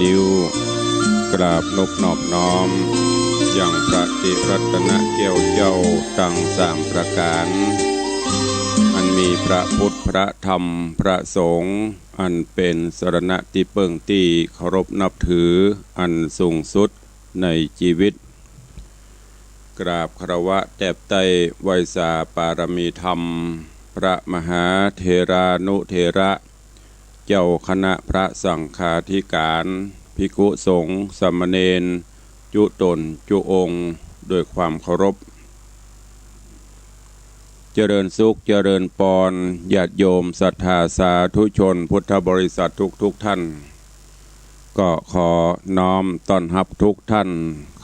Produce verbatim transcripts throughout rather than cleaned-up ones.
นิ้ว กราบนบนอบน้อม ยังพระติรัตนแก้วเจ้าตังสามประก๋าน อันมีพระพุทธ พระธรรม พระสงฆ์ อันเป๋นสรณะตี้เปิ้งตี้เคารพนับถืออันสูงสุดในจีวิต กราบคารวะแตบใต้ไหว้สาปารมีธรรม พระมหาเถรานุเถระ เจ้าคณะพระสังฆาธิก๋าน ภิกขุสงฆ์ สามเณร จุ๊ต๋นจุ๊องค์ โดยความเคารพ เจริญสุข เจริญปอน ญาติโยมศรัทธาสาธุชนพุทธบริษัททุกๆ ท่าน ก็ขอน้อมต้อนฮับทุกท่าน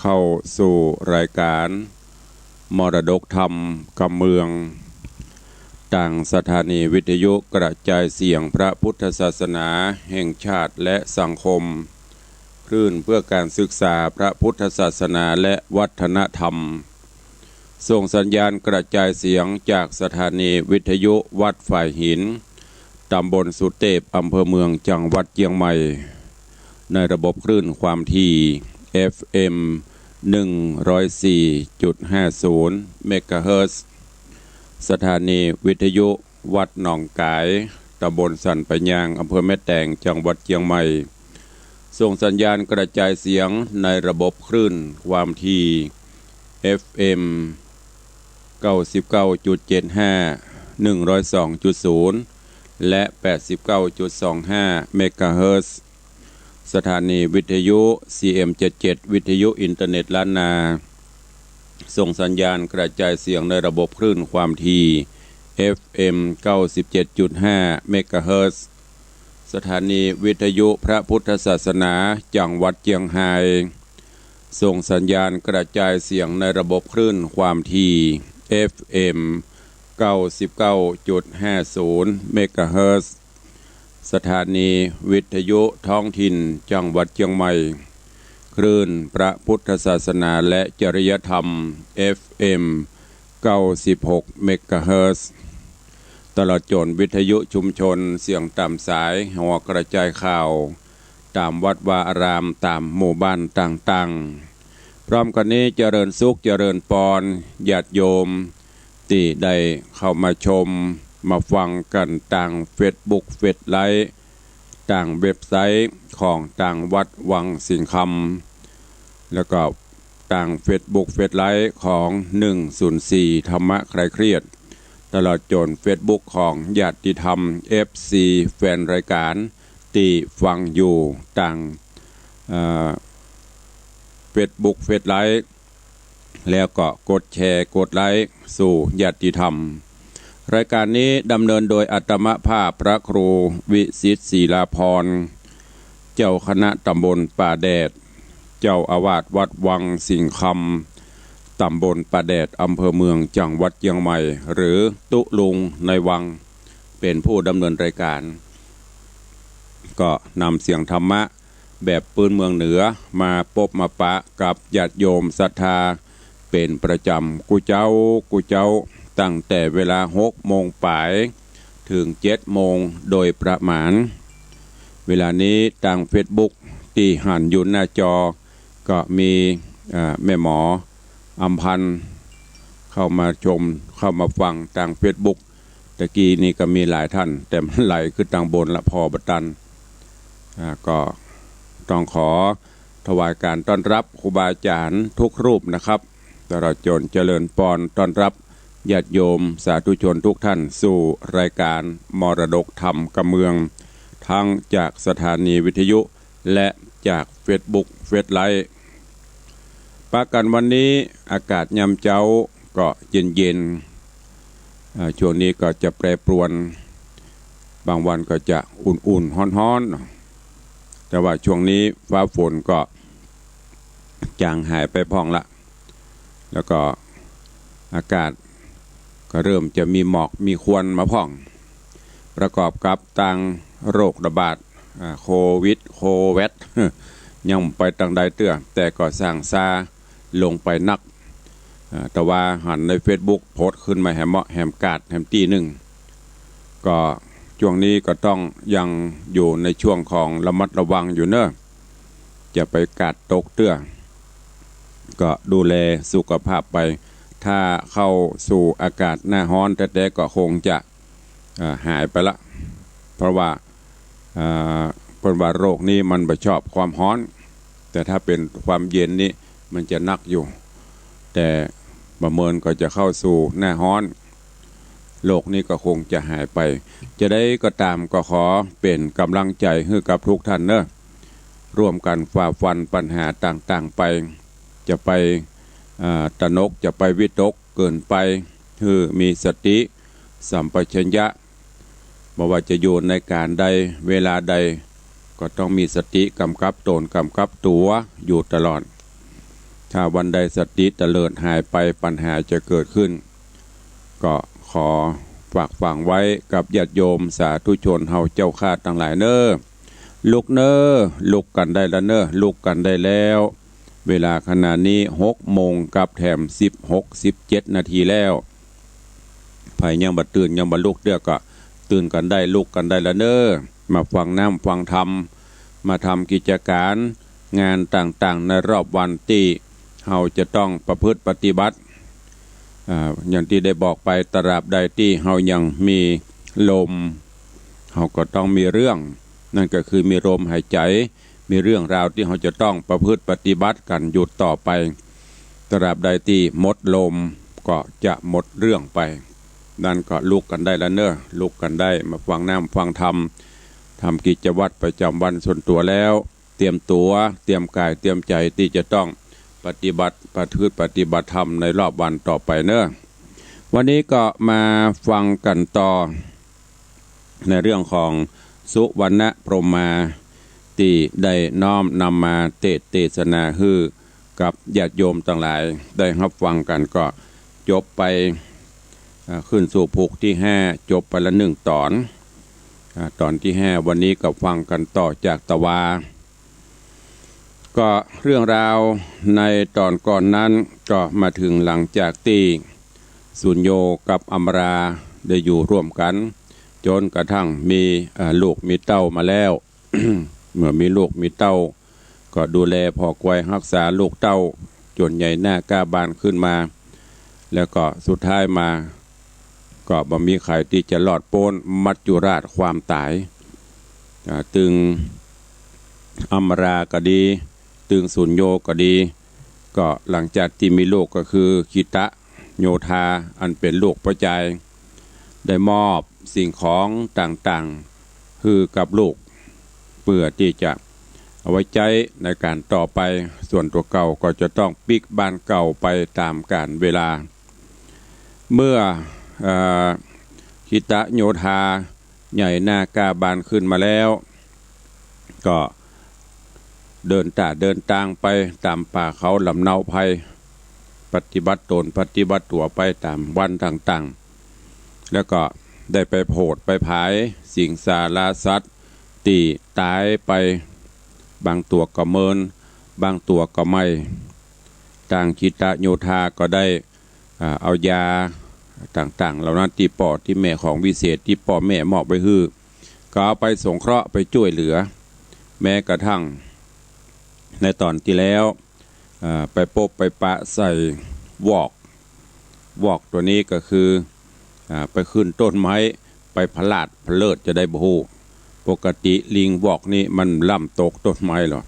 เข้าสู่รายก๋าน มรดกธรรมกำเมือง ตางสถานีวิทยุกระจายเสียงพระพุทธศาสนาแห่งชาติและสังคม คลื่นเพื่อการศึกษาพระพุทธศาสนาและวัฒนธรรม ส่งสัญญาณกระจายเสียงจากสถานีวิทยุวัดฝายหิน ตำบลสุเตพ อำเภอเมือง จังหวัดเจียงใหม่ ในระบบคลื่นความถี่ เอฟเอ็ม หนึ่งร้อยสี่จุดห้าศูนย์ เมกะเฮิรตซ์ สถานีวิทยุวัดหนองก๋าย ตำบลสันป่ายยาง อำเภอแม่แตง จังหวัดเจียงใหม่ ส่งสัญญาณกระจายเสียงในระบบคลื่นความถี่ เอฟเอ็ม เก้าสิบเก้าจุดเจ็ดห้า หนึ่งร้อยสองจุดศูนย์ และ แปดสิบเก้าจุดสองห้า เมกะเฮิรตซ์ สถานีวิทยุ ซีเอ็มเจ็ดเจ็ด วิทยุอินเทอร์เน็ตล้านนา ส่งสัญญาณกระจายเสียงในระบบคลื่นความถี่ เอฟเอ็ม เก้าสิบเจ็ดจุดห้า เมกะเฮิรตซ์ สถานีวิทยุพระพุทธศาสนาจังหวัดเจียงฮาย ส่งสัญญาณกระจายเสียงในระบบคลื่นความถี่ เอฟเอ็ม เก้าสิบเก้าจุดห้าศูนย์ เมกะเฮิรตซ์ สถานีวิทยุท้องถิ่นจังหวัดเจียงใหม่ คลื่นพระพุทธศาสนาและจริยธรรม เอฟเอ็ม เก้าสิบหก เมกะเฮิรตซ์ ตลอดจ๋นวิทยุชุมชนเสียงต๋ามสาย หัวกระจายข่าว ต๋ามวัดวาอาราม ต๋ามหมู่บ้านต่างๆ พร้อมกั๋นนี้เจริญสุขเจริญปอน ญาติโยม ตี้ได้เข้ามาชม มาฟังกั๋นตางเฟซบุ๊ก เฟซไลฟ์ ตางเว็บไซต์ของตางวัดวังสิงห์คำ แล้วก็ตางเฟซบุ๊ก เฟซไลฟ์ของ หนึ่งศูนย์สี่ ธรรมะคลายเครียด ตลอดจ๋นเฟซบุ๊กของญาติธรรม เอฟซี แฟนรายก๋าน ตี้ฟังอยู่ตาง เอ่อ เฟซบุ๊ก เฟซไลฟ์ แล้วก็กดแชร์ กดไลค์ สู่ญาติธรรม รายก๋านนี้ดำเนินโดยอาตมาภาพพระครูวิสิทธิ์ ศิลาภรณ์ เจ้าคณะตำบลป่าแดด เจ้าอาวาสวัดวังสิงห์คำ ตำบลป่าแดด อำเภอเมือง จังหวัดเจียงใหม่ หรือตุ๊ลุงในวัง เป๋นผู้ดำเนินรายก๋าน ก็นำเสียงธรรมะ แบบปื๊นเมืองเหนือ มาปบมาปะกับญาติโยมศรัทธา เป๋นประจ๋ำกู้เจ๊ากู้เจ๊า ตั้งแต่เวลาหกโมงป๋าย เถิงเจ็ดโมงโดยประมาณ เวลานี้ตางเฟซบุ๊ก ตี้หันอยู่หน้าจอ ก็มี เอ่อ แม่หมออำพันธ์ เข้ามาชม เข้ามาฟังตางเฟซบุ๊ก ตะกี้นี่ก็มีหลายท่าน แต่มันไหลขึ้นตางบนละ ผ่อบ่ตัน อ่า ก็ต้องขอถวายการต้อนรับครูบาอาจ๋ารย์ทุกรูปนะครับ ตลอดจ๋นเจริญปอนต้อนรับญาติโยมสาธุชนทุกท่านสู่รายการมรดกธรรมกำเมือง ทั้งจากสถานีวิทยุ และจากเฟซบุ๊ก เฟซไลฟ์ ปะกั๋นวันนี้อากาศยามเจ๊าก็เย็นๆ อ่า ช่วงนี้ก็จะแปรปรวน บางวันก็จะอุ่นๆ ฮ้อนๆ แต่ว่าช่วงนี้ฟ้าฝนก็จางหายไปพ่องละ แล้วก็อากาศก็เริ่มจะมีหมอกมีควันมาพ่อง ประกอบกับตางโรคระบาด อ่า โควิด โคแวด ยังไปตางใดเตื้อ แต่ก็ส่างซาลงไปนัก อ่า แต่ว่าหันในเฟซบุ๊กโพสต์ขึ้นมาแหมเมาะแหมกาดแหมตี้นึ่ง ก็ช่วงนี้ก็ต้องยังอยู่ในช่วงของระมัดระวังอยู่เนอะ จะไปกาดตกเตื้อ ก็ดูแลสุขภาพไป ถ้าเข้าสู่อากาศหน้าฮ้อนแต๊ๆ ก็คงจะ อ่า หายไปละ เพราะว่า อ่า เปิ้นว่าโรคนี้มันบ่ชอบความฮ้อน แต่ถ้าเป๋นความเย็นนี่มันจะหนักอยู่ แต่บ่เมินก็จะเข้าสู่หน้าฮ้อน โรคนี้ก็คงจะหายไป จะใดก็ต๋ามก็ขอเป๋นก๋ำลังใจ๋หื้อกับทุกท่านเนาะ ร่วมกั๋นฝ่าฟันปัญหาต่างๆ ไป จะไป อ่า ตระหนก จะไปวิตกเกินไป หื้อมีสติสัมปชัญญะ บ่ว่าจะอยู่ในก๋านใดเวลาใด ก็ต้องมีสติก๋ำกับต๋นก๋ำกับตั๋วอยู่ตลอด ถ้าวันใดสติเตลิดหายไป ปัญหาจะเกิดขึ้น ก็ขอฝากฝังไว้กับญาติโยมสาธุชนเฮาเจ้าข้าตังหลายเนาะ ลุกเนาะ ลุกกั๋นได้แล้วเนาะ ลุกกั๋นได้แล้ว เวลาขณะนี้หกโมงกับแถมสิบหก สิบเจ็ดนาทีแล้ว ใผยังบ่ตื่นยังบ่ลุกเตื้อก็ตื่นกั๋นได้ ลุกกั๋นได้แล้วเนาะ มาฟังน้ำฟังธรรม มาทำกิจก๋านงานต่างๆ ในรอบวันตี้เฮาจะต้องประพฤติปฏิบัติ อ่า อย่างตี้ได้บอกไป ตราบใดตี้เฮายังมีลม เฮาก็ต้องมีเรื่อง นั่นก็คือมีลมหายใจ๋ มีเรื่องราวตี้เฮาจะต้องประพฤติปฏิบัติกั๋นอยู่ต่อไป ตราบใดตี้หมดลมก็จะหมดเรื่องไป นั้นก็ลุกกั๋นได้แล้วเนาะ ลุกกั๋นได้ มาฟังน้ำฟังธรรม ทำกิจวัตรประจ๋ำวันส่วนตั๋วแล้ว เตรียมตั๋ว เตรียมก๋าย เตรียมใจ๋ตี้จะต้องปฏิบัติ ประพฤติปฏิบัติธรรมในรอบวันต่อไปเนาะ วันนี้ก็มาฟังกั๋นต่อ ในเรื่องของสุวรรณพรหมา ตี้ได้น้อมนำมาเตสน์เตสนาหื้อกับญาติโยมตังหลายได้ฮับฟังกั๋น ก็จบไป อ่า ขึ้นสู่ผูกตี้ห้า จบไปละหนึ่งต๋อน อ่า ต๋อนตี้ห้า วันนี้ก็ฟังกั๋นต่อจากตะวา ก็เรื่องราวในต๋อนก่อนนั้นก็มาเถิงหลังจากตี้สุญโญกับอำมาราได้อยู่ร่วมกั๋น จ๋นกระทั่งมี เอ่อ ลูกมีเต้ามาแล้ว เมื่อมีลูกมีเต้า ก็ดูแลผ่อกวยฮักษาลูกเต้าจ๋นใหญ่หน้าก้าบานขึ้นมา แล้วก็สุดท้ายมา ก็บ่มีใผตี้จะรอดป๊นมัจจุราชความต๋าย อ่า ตึงอำมาราก็ดี ตึงสุญโญก็ดี ก็หลังจากตี้มีลูกก็คือคิตโยธา อันเป๋นลูกป้อจาย ได้มอบสิ่งของต่างๆ หื้อกับลูก เปื้อตี้จะเอาไว้ใจ๊ในก๋านต่อไป ส่วนตั๋วเก่าก็จะต้องปิ๊กบ้านเก่าไปต๋ามกาลเวลา เมื่อ เอ่อ คิตโยธาใหญ่หน้าก้าบานขึ้นมาแล้ว ก็เดินต๋าเดินตางไปต๋ามป่าเขาลำเนาไพร ปฏิบัติต๋นปฏิบัติตั๋วไปต๋ามวันต่างๆ แล้วก็ได้ไปโผดไปผายสิงสาราสัตว์ตี้ต๋ายไป บางตั๋วก็เมิน บางตั๋วก็ไม่ ตางคิตโยธาก็ได้ อ่า เอายาต่างๆ เหล่านั้นตี้ป้อตี้แม่ ของวิเศษตี้ป้อแม่มอบไว้หื้อ ก็เอาไปสงเคราะห์ไปจ้วยเหลือ แม้กระทั่งในต๋อนตี้แล้ว อ่า ไปปบไปปะใส่วอก วอกตั๋วนี้ก็คือ อ่า ไปขึ้นต้นไม้ ไปพลาดพะเลิดจะใดบ่ฮู้ ปกติลิงวอกนี่มันล่ำตกต้นไม้หรอ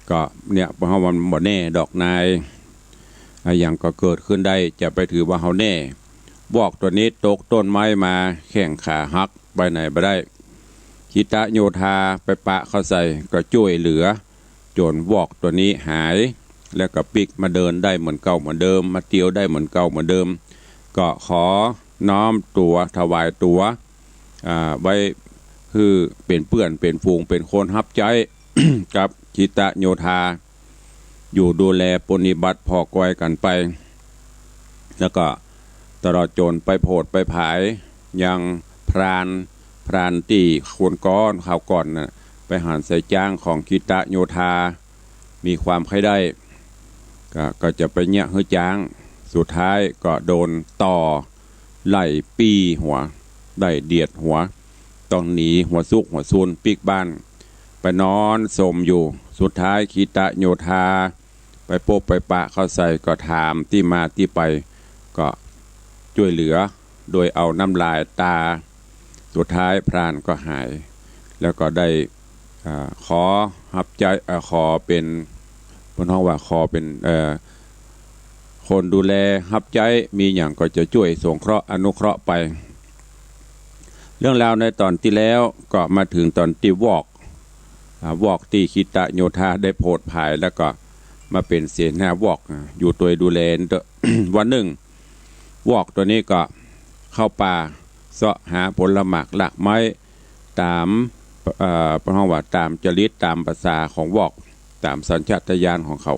ก็เนี่ย เพราะว่ามันบ่แน่ดอกนาย อะหยังก็เกิดขึ้นได้ จะไปถือว่าเฮาแน่ วอกตั๋วนี้ตกต้นไม้มา แข้งขาหัก ไปไหนบ่ได้ คิตโยธาไปปะเข้าใส่ ก็จ้วยเหลือ จ๋นวอกตั๋วนี้หาย แล้วก็ปิ๊กมาเดินได้เหมือนเก่าเหมือนเดิม มาเตียวได้เหมือนเก่าเหมือนเดิม ก็ขอน้อมตั๋วถวายตั๋ว อ่า ไว้หื้อเป๋นเปื้อนเป๋นฝูง เป๋นคนฮับใจ๊ กับคิตโยธา อยู่ดูแลปรนนิบัติผ่อกวยกั๋นไป แล้วก็ตลอดจ๋นไปโผดไปผายยังพราน พรานตี้คนก่อน คราวก่อนน่ะ ไปหันใส่จ๊างของคิตโยธา มีความใค่ได้ ก็ ก็จะไปเยียะหื้อจ๊าง สุดท้ายก็โดนต่อไล่ปี้หัว ได้เดียดหัว ต้องหนีหัวซุกหัวซุนปิ๊กบ้าน ไปนอนสมอยู่ สุดท้ายขีตโยธาไปปบไปปะเข้าใส่ ก็ถามตี้มาตี้ไป ก็จ้วยเหลือโดยเอาน้ำลายตา สุดท้ายพรานก็หาย แล้วก็ได้ อ่า ขอฮับใจ๊ อ่า ขอเป๋น เปิ้นฮ้องว่าขอเป๋น เอ่อ คนดูแลฮับใจ๊ มีหยังก็จะจ้วยสงเคราะห์อนุเคราะห์ไป เรื่องราวในต๋อนตี้แล้วก็มาเถิงต๋อนตี้วอก อ่า วอกตี้ขีตโยธาได้โผดผาย แล้วก็มาเป๋นเสนาวอก อ่า อยู่ตวยดูแลเต๊อะ วันนึ่ง วอกตั๋วนี้ก็เข้าป่าเซาะหาผลหมากรากไม้ ต๋าม เอ่อ เปิ้นฮ้องว่าต๋ามจริตต๋ามประสาของวอก ต๋ามสัญชาตญาณของเขา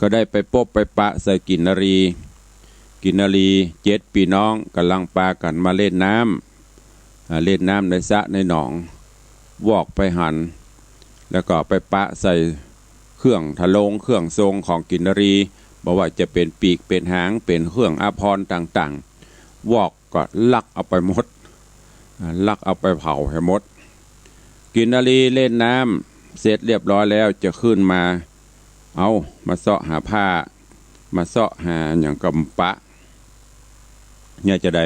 ก็ได้ไปปบไปปะใส่กินนรี กินนรีเจ็ดปี้น้องก่ำลังปากั๋นมาเล่นน้ำ อ่า เล่นน้ำในสระในหนอง วอกไปหัน แล้วก็ไปปะใส่เครื่องทะลงเครื่องทรงของกินนรี บ่ว่าจะเป๋นปีกเป๋นหาง เป๋นเครื่องอาภรณ์ต่างๆ วอกก็ลักเอาไปหมด อ่า ลักเอาไปเผาหื้อหมด กินนรีเล่นน้ำเสร็จเรียบร้อยแล้วจะขึ้นมา เอ้า มาเซาะหาผ้า มาเซาะหาหยังก็บ่ปะ เนี่ยจะใด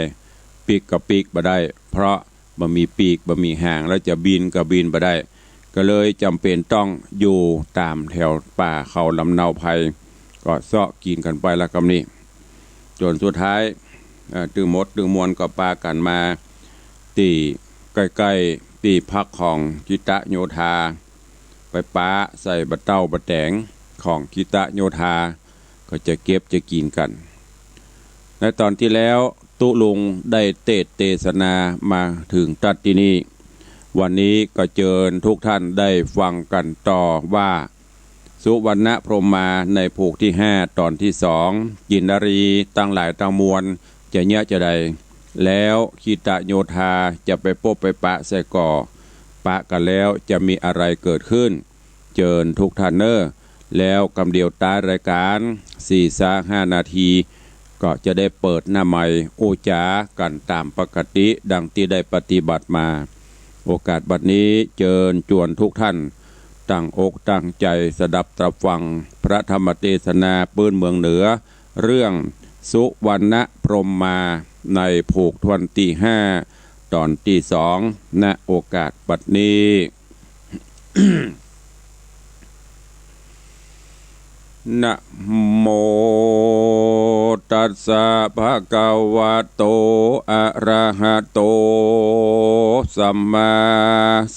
ปิ๊กก็ปิ๊กบ่ได้ เพราะบ่มีปีกบ่มีหาง แล้วจะบินก็บินบ่ได้ ก็เลยจ๋ำเป๋นต้องอยู่ต๋ามแถวป่าเขาลำเนาไพร ก็เซาะกิ๋นกั๋นไปละกำนี้ จ๋นสุดท้าย เอ่อ ตึงหมดตึงมวลก็ปากั๋นมาตี้ใก้ๆ ตี้พักของขีตโยธา ไปปะใส่บ่าเต้าบ่าแต๋งของขีตโยธา ก็จะเก็บจะกิ๋นกั๋น ในต๋อนตี้แล้วตุ๊ลุงได้เตสน์เตสนามาเถิงตั๊ดตี้นี่ วันนี้ก็เจิญทุกท่านได้ฟังกั๋นต่อว่า สุวรรณพรหมาในผูกตี้ห้าต๋อนตี้สอง กินนรีตังหลายตังมวลจะเยียะจะใด แล้วขีตโยธาจะไปปบไปปะใส่ก่อ ปะกั๋นแล้วจะมีอะไรเกิดขึ้น เจิญทุกท่านเน่อ แล้วกำเดียวต๊ายรายก๋านสี่ซาห้านาที ก็จะได้เปิดหน้าไมค์อู้จ๋ากั๋นต๋ามปกติดังตี้ได้ปฏิบัติมา โอกาสบัดนี้เจิญจวนทุกท่านตั้งอกตั้งใจ๋สดับตรับฟังพระธรรมเตสนาปื้นเมืองเหนือ เรื่องสุวรรณพรหมาในผูกถ้วนตี้ห้าต๋อนตี้สอง ณ โอกาสบัดนี้ นะโมตัสสะ ภะคะวะโต อะระหะโต สัมมา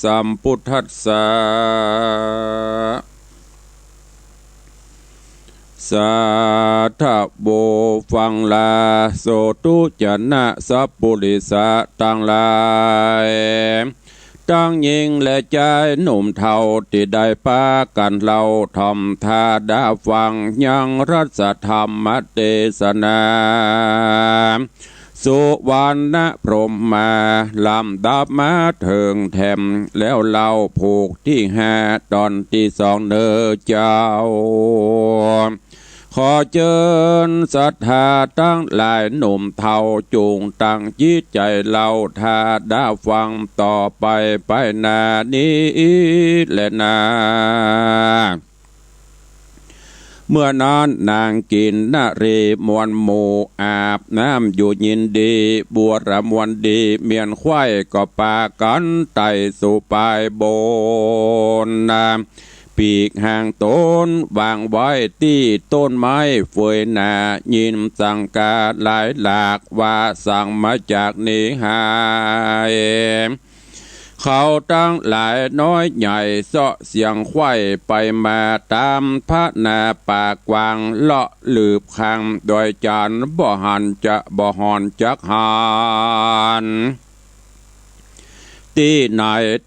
สัมพุทธัสสะ สาธะโว ฟังลาโสตุ จะนะสัปปุริสะตังหลาย ตังญิงและจายหนุ่มเฒ่าตี้ได้ปากั๋นเล่าถ่อมถ้าดาฟังยังรัสธรรมเตสนา สุวรรณพรหมาลำดับมาเถิงแถมแล้วเล่าผูกตี้ห้าต๋อนตี้สองเน่อเจ้า ขอเจิญศรัทธาตังหลายหนุ่มเฒ่าจุ่งตั้งจิตใจ๋เล่าถ้าดาฟังต่อไปไปหน้านี้แลนา เมื่อนั้นนางกินนรีมวลหมู่อาบน้ำอยู่ยินดี บัวระมวลดี เมียนไขว้ก็ปากั๋นไต่สู่ปายบนนา ปีกหางต๋นวางไว้ตี้ต้นไม้เฟยหน้า ยินสังกาหลายหลากว่าสั่งมาจากนิหาย เขาตังหลายน้อยใหญ่เซาะเสียงไขว้ไปมาต๋ามผาหน้าป่ากว้าง เลาะลืบข้างดอยจาน บ่หันจะบ่หอนจักหัน ตี้ไหน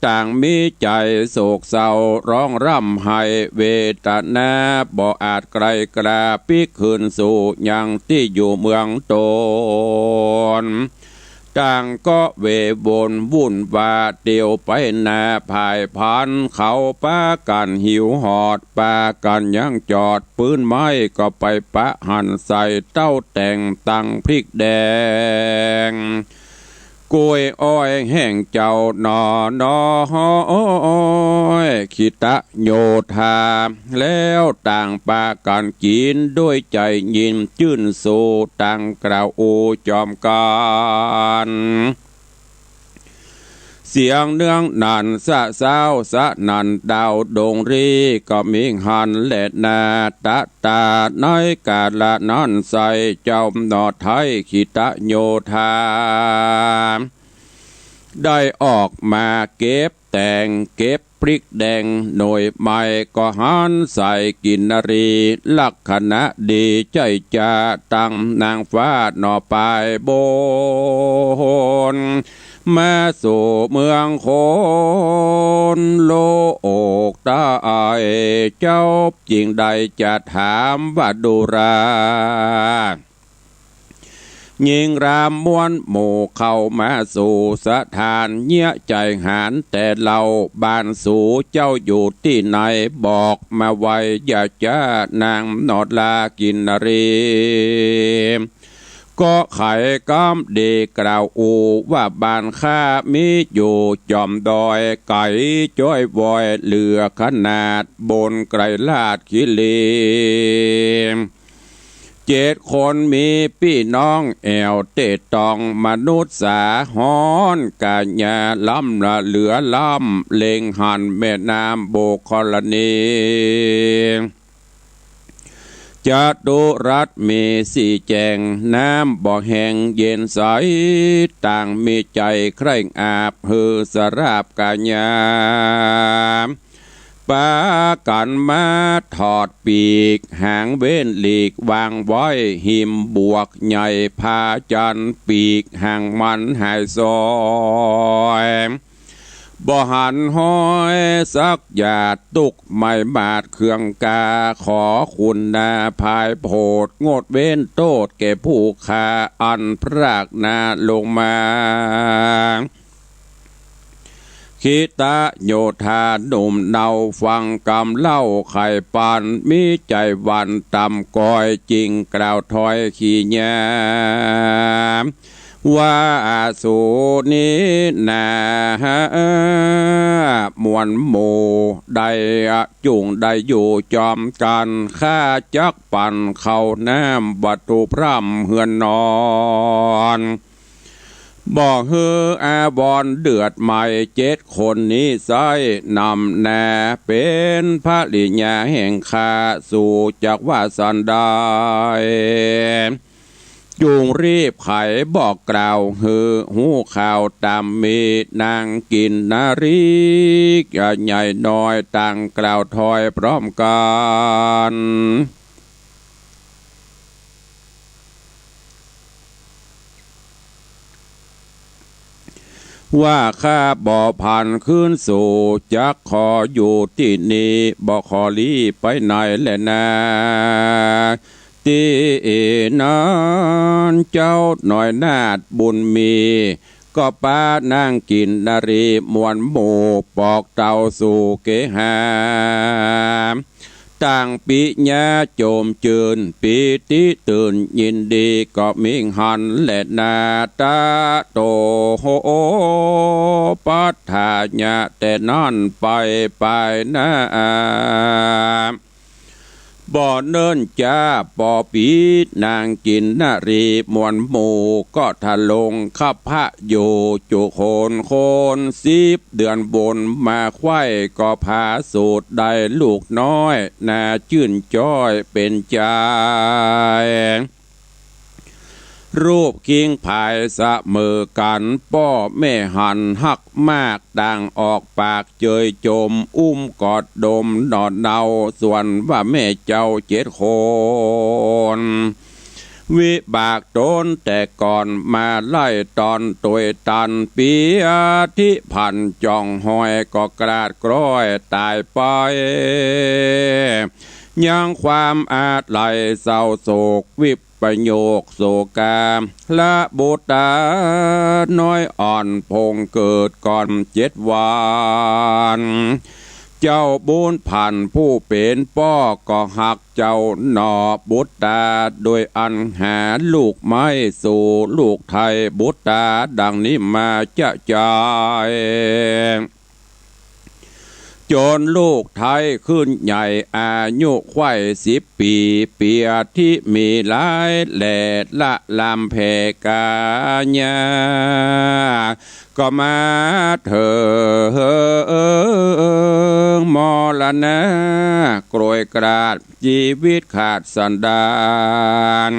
ต่างมีใจ๋โศกเศร้าร้องร่ำไห้เวตนา บ่อาจไกลกล้าปิ๊กคืนสู่ยังตี้อยู่เมืองต๋น ต่างก็เววนวุ่นว่าเตียวไปหน้าผายพัน เขาปากั๋นหิวหอด ปากั๋นยังจอด ปื้นไม้ก็ไปปะหั่นใส่เต้าแต๋งตังพริกแดง ก๋วยอ้อยแห่งเจ้าหนอ หนอ ขิตโยธา แล้วต่างปากั๋นกิ๋นด้วยใจ๋ยินจื้นโศก ต่างกล่าวอู้จ๋อมกั๋น เสียงเนืองนั่นสะซ้าวสนั่นดาวดงรี ก็มิหันแลนา ตะต๋าในกาละนั้นไส้ เจ้าหนอไท้ขิตโยธา ได้ออกมาเก็บแต๋ง เก็บปริกแดงหน่วยใหม่ ก็หันใส่กินนรี ลักษณะดีใจ้จะ ตังนางฟ้าหนอปายบน มาสู่เมืองคนโลกใต้ เจ้าจึงได้จะถามว่าดูรา ญิงรามมวลหมู่เข้ามาสู่สถาน เยียะใจ๋หารแต่เล่า บ้านสูเจ้าอยู่ตี้ไหน บอกมาไวอย่าจ๊า นางหนอลากินนรี ก็ไขกำดีกล่าวอู้ว่า บ้านข้ามีอยู่จ๋อมดอย ไก๋จ๊อยวอยเหลือขนาด บนไกรราชคิรี เจ็ดคนมีปี้น้องแอ่วเต๊ตอง มนุษย์สาฮ้อนก๋ายา ล้ำละเหลือล้ำ เล็งหันแม่น้ำโบกครณี จตุรัสมีสี่แจ่ง น้ำบ่แห้งเย็นใส ต่างมีใจ๋ใคร่อาบ หื้อสราบก๋ายา ปากั๋นมาถอดปีก หางเว้นหลีกวางไว้ ฮิมบวกใหญ่ผาจันทร์ ปีกหางมันหายซอย บ่หันฮ้อยสักหยาด ตุ๊กไม้บาดเครื่องกา ขอคุณนาพายโผด งดเว้นโต้ษแก่ผู้ข้า อันพรากนาลงมา ขิตโยธาหนุ่มเนาฟังกำเล่าไขปัน มีใจ๋หวั่นต่ำกอย จึงกล่าวถ้อยขีญา ว่าสูนี้นา มวลหมู่ได้จุ่งได้อยู่จ๋อมกั๋น ข้าจักปั่นเข้าน้ำวัตถุพร่ำเฮือนนอน บ่หื้ออาวรณ์เดือดไหม้ เจ็ดคนนี้ไส้นำนา เป๋นภริยาแห่งข้า สูจักว่าสันใด จุ่งรีบไขบอกกล่าว หื้อฮู้ข่าวต๋ามมี นางกินนรี ใหญ่น้อยต่างกล่าวถ้อยพร้อมกั๋น ว่าข้าบ่ผันคืนสู่ จักขออยู่ตี้นี้ บ่ขอลี้ไปไหนแลนา ตี้นั้นเจ้าน้อยนาถบุญมี ก็ปานางกินนรีมวลหมู่ ปอกเต้าสู่เกหา ต่างปิญาโจมจื้น ปีติตื่นยินดี ก็มิหันแลนา ตะโตโหปัฏฐายะ แต่นั้นไปปายหน้า บ่เนิ่นจ๊าปอปี๋ นางกินนรีมวลหมู่ ก็ทะลงคัพพะอยู่จุคนคน สิบเดือนบนมาใคว่ ก็ผาสูติได้ลูกน้อย น่าจื้นจ้อยเป๋นใจ๋ รูปคิงผายเสมอกั๋น ป้อแม่หันฮักมาก ต่างออกปากเจยจม อุ้มกอดดมหนอนเนา ส่วนว่าแม่เจ้าเจ็ดคน วิบากต๋นแต่ก่อนมาไล่ตอนตวยตัน ปี๋อธิพันธ์จ่องหอย ก็กราดกร้อยต๋ายไป ยังความอาลัยเศร้าโศก วิปโยคโศกา ละบุตราน้อยอ่อนพงเกิดก่อนเจ็ดวัน เจ้าบุญผันผู้เป๋นป้อก็ฮักเจ้าหน่อบุตรา โดยอันหาลูกไม้สู่ลูกไทยบุตราดังนี้มาจะจาย จ๋นลูกไทยขึ้นใหญ่อายุใคร่สิบปี๋ เปียที่มีหลายแหล่ละลำแผ่ก๋า ก็มาเถิงมรณะ โกยกราดจีวิตขาดสันดาน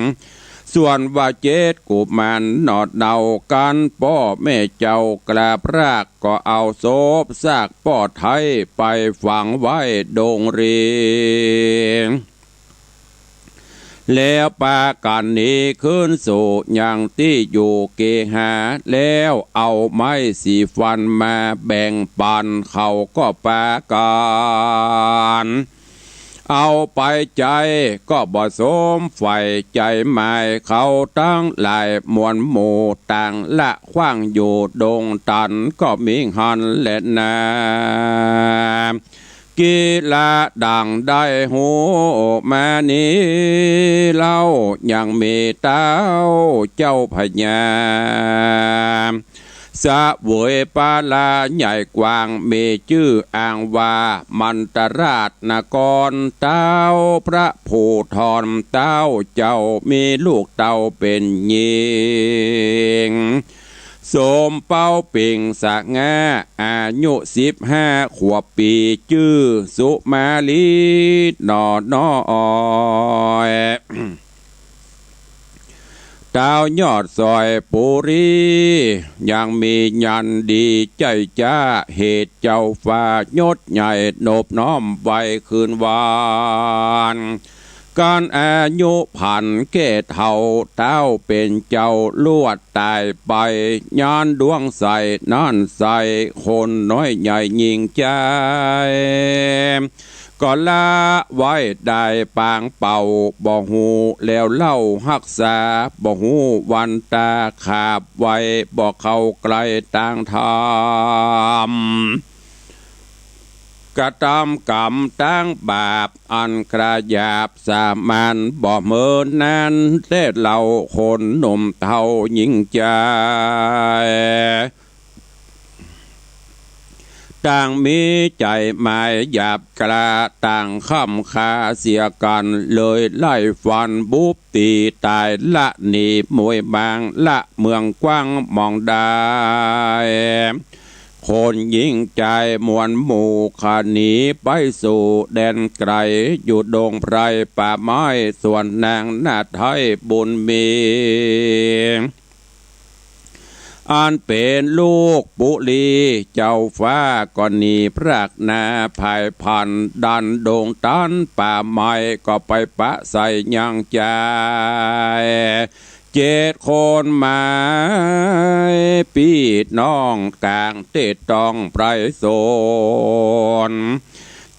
ส่วนว่าเจ็ดกุมารหนอดเนากันป้อแม่เจ้ากราบราก ก็เอาศพซากป้อไทยไปฝังไว้ดงเรียง แล้วปากั๋นหนีขึ้นสู่ยังตี้อยู่เกหา แล้วเอาไม้สีฟันมาแบ่งปั๋นเขาก็ปากั๋น เอาไปใจ๋ก็บ่สมใฝ่ใจ๋หมาย เขาตังหลายมวลหมู่ต่างละขว้างอยู่ดงตันก็มีหั้นแลนา กิละดั่งได้ฮู้มานี้เล่า ยังมีเต๊าเจ้าพญา เสวยปาลาใหญ่กว้าง มีจื้ออ้างว่ามันตราชนคร เต๊าพระภูธรเต๊าเจ้า มีลูกเต้าเป๋นญิง สมเป๊าเป๋งสง่า อายุสิบห้าขวบปี๋ จื้อสุมาลีหนอน้อย เต๊ายอดสอยปุรี ยังมียันดีใจ้จ๊า เหตุเจ้าฟ้ายศใหญ่นบน้อมไหว้คืนวาน กั๋นอายุผันแก่เฒ่า เต๊าเป๋นเจ้าลวดต๋ายไป ย้อนดวงใสนั้นใส คนน้อยใหญ่ยิ่งใจ๋ ก็ละไว้ได้ปางเป่า บ่ฮู้แล้วเล่าฮักษา บ่ฮู้วันตาขาบไว้ บ่เข้าใกล้ตางธรรม กระตำกรรมตังบาป อันกระหยาบสามัญ บ่เหมือนนั้นแต๊เล่า คนหนุ่มเฒ่ายิ่งใจ๋ ต่างมีใจ๋หมายหยาบกล้า ต่างค้ำคาเสียกั๋น เลยไล่ฟันบุบ ตี๋ต๋ายละหนีมวยบาง ละเมืองกว้างมองได้ คนยิ่งใจ๋มวลหมู่ขะหนีไปสู่แดนไก๋ อยู่ดงไพรป่าไม้ ส่วนนางนาถไทยบุญมี อันเป๋นลูกปุรีเจ้าฟ้า ก็หนีพรากนาผายผัน ดันดงตันป่าไม้ ก็ไปปะใส่ยังจาย เจ็ดคนหมายปี้น้องก๋างเต๊ต้องไพรสน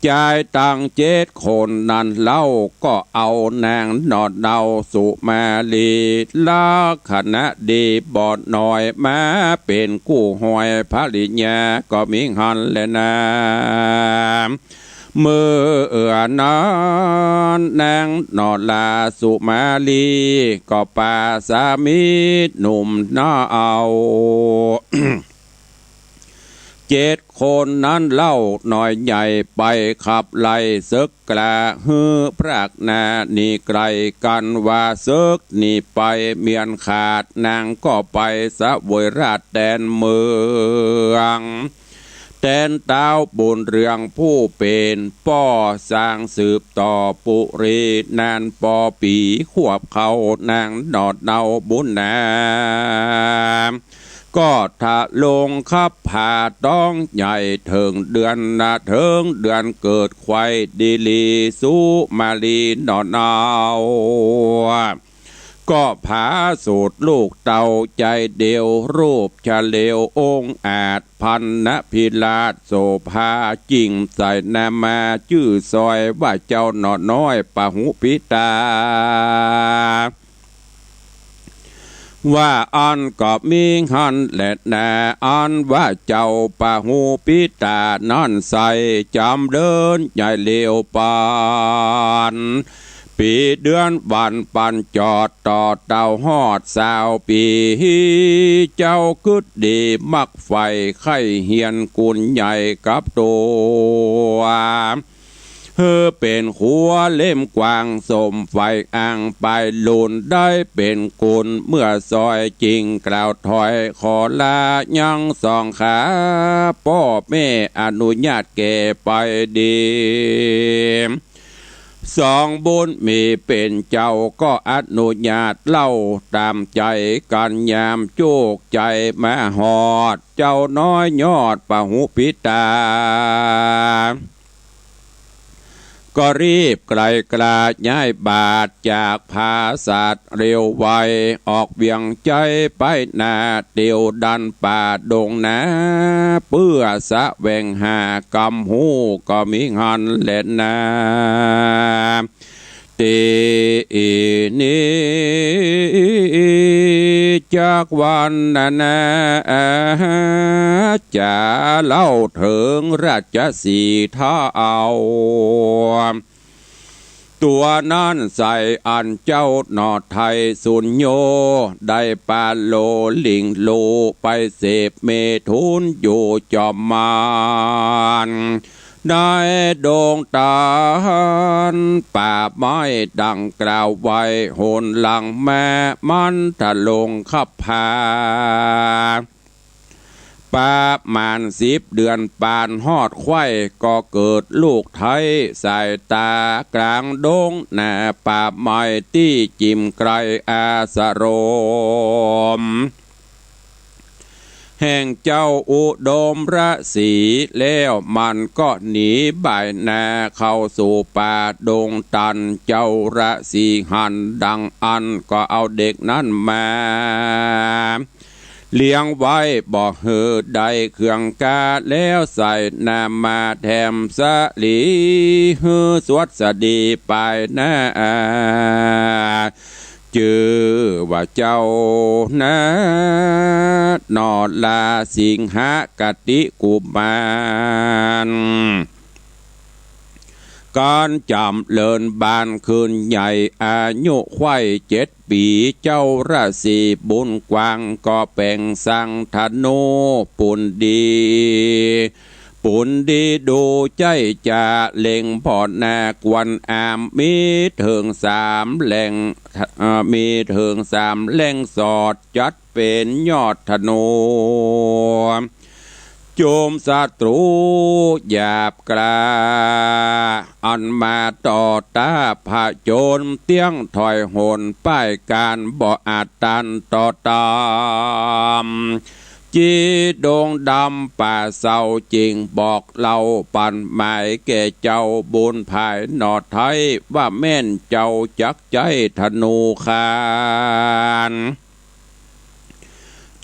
จายตังเจ็ดคนนั้นเล่า ก็เอานางหนอดเนาสุมาลี ลักขณะดีบ่น้อย มาเป๋นกู้หอยภริยาก็มีหั้นแลนา เมื่อนั้นนางหนอดลาสุมาลี ก็ปาสามีหนุ่มหน้าเอา เจ็ดคนนั้นเล่าน้อยใหญ่ไปขับไล่เสิกกล้า หื้อพรากนาหนีไก๋กั๋น ว่าเสิกหนีไปเมียนขาด นางก็ไปเสวยราชแดนเมือง แต๋นเต๊าบุญเรืองผู้เป๋นป้อ สร้างสืบต่อปุรี นานปอปี๋ขวบเข้า นางหนอดเนาบุญนา ก็ทะลงคับผาต้องใหญ่ เถิงเดือนนา เถิงเดือนเกิดใคร่ดีหลี สุมาลีหนอดเนา ก็ผาสูดลูกเต้าใจ๋เดียว รูปเฉลียวองอาจ พรรณพิราชโสภา จิ่งใส่นามาจื้อซอย ว่าเจ้าหนอดน้อยปะหุพิตา ว่าอั้นก็มีหั้นแลนา อันว่าเจ้าปะหูปิตานั้นใส่จ๋ำเดินใหญ่เร็วปาน ปี๋เดือนวันปันจอดต่อเต้าฮอดซาวปี๋ เจ้ากึ๊ดดีมักใฝ่ใค่เฮียนกุนใหญ่กับตั๋ว หื้อเป๋นขัวเล่มกว้างสมใฝ่อ่างป๋ายลุน ได้เป๋นกุนเมื่อซอยจิ่งกล่าวถอยขอลายังสองขา ป้อแม่อนุญาตแก่ไปดี สองบุญมีเป๋นเจ้าก็อนุญาตเล่าต๋ามใจ๋กั๋น ยามจุกใจ๋มาฮอดเจ้าน้อยยอดปะหูปิตา ก็รีบไกลกล้าย้ายบาทจากผาสัตว์เร็วไว ออกเวียงใจ๋ไปหน้าเตียวดันป่าดงนา เปื้อแสวงหากำฮู้ก็มีหั้นแลนา ตี้นี้จากวันนานา จะเล่าเถิงราชสีห์เท้า ตั๋วนั้นใส่อันเจ้าหน่อไทยสุญโญ ได้ปาโลหลิ่งลูไปเสพเมถุนอยู่จอมมาน ในดงตาลป่าไม้ดังกล่าวไว้ หนหลังมามันทะลงคับพา ประมาณสิบเดือนปานฮอดไข้ ก็เกิดลูกไท้สายต๋ากลางดงหน้าป่าไม้ตี้จิ่มไกลอาสรม แห่งเจ้าอุดมราชสีห์ แล้วมันก็หนีบ่ายหน้าเข้าสู่ป่าดงตัน เจ้าราชสีห์หันดังอั้นก็เอาเด็กนั้นมาเลี้ยงไว้บ่หื้อได้เคืองกา แล้วใส่นามมาแถมสะหลีหื้อสวัสดีปายหน้า จื้อว่าเจ้านาหน่อลาสิงหกติกุมาร ก๋านจ๋ำเริญบานขึ้นใหญ่ อายุไข้เจ็ดปี๋ เจ้าราชสีห์บุญกว้างก็แป๋งสั่งธนู ปุณดี ปุณดีดูใจ้จะเล็งผ่อหน้ากวนอาม มีเถิงสามแหล่ง เอ่อ มีเถิงสามแหล่งสอด จัดเป๋นยอดธนู โจมศัตรูหยาบกล้า อันมาต่อต้าผจญ เตี้ยงถอยหนป้ายก๋านบ่อาจต้านต่อต๋าม จีดงดำป่าเศร้า จิ่งบอกเล่าปันหมายแก่เจ้าบุญผายหน่อไท้ ว่าแม่นเจ้าจักใจ๊ธนูขาน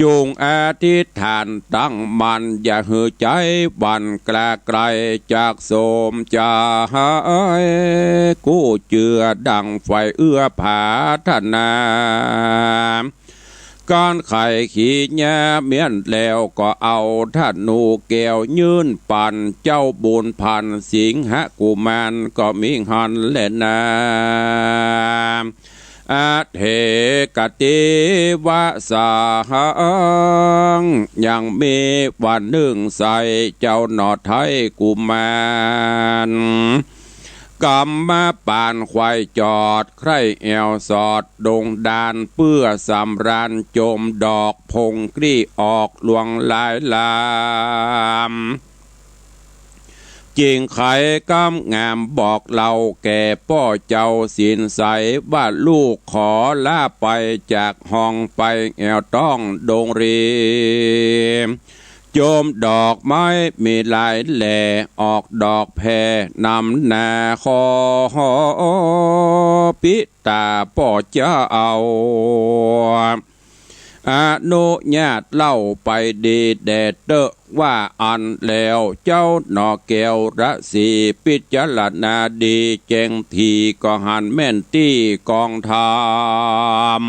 จุ่งอธิษฐานตั้งมั่น อย่าหื้อใจ๊หวั่นกล้าไกล จักสมใจ๋กู้เจื้อดั่งใฝ่เอื้อผาถนา ก๋านไขขีญาเมี้ยนแล้วก็เอาธนูแก้วยื่นปัน เจ้าบุญพันธ์สิงหกุมารก็มีหั้นแลนา อเถกติวสัง ยังมีวันนึ่งใส่เจ้าหน่อไท้กุมาร กำมาปานไขว่จอด ใคร่แอ่วสอดดงดาน เปื้อสำราญโจมดอกผงกลี้ออกหลวงหลายลาม จิ่งไขกำงามบอกเล่าแก่ป้อเจ้าศีลใส ว่าลูกขอลาไปจากห้องไปแอ่วต้องดงรี โจมดอกไม้มีหลายแหล่ ออกดอกแผ่นำหน้าขอปิตาป้อเจ้า อนุญาตเล่าไปดีแด่เต๊อะ ว่าอั้นแล้วเจ้าหน่อแก้วราชสีห์ พิจารณาดีแจ้งถี่ ก็หันแม่นตี้กองธรรม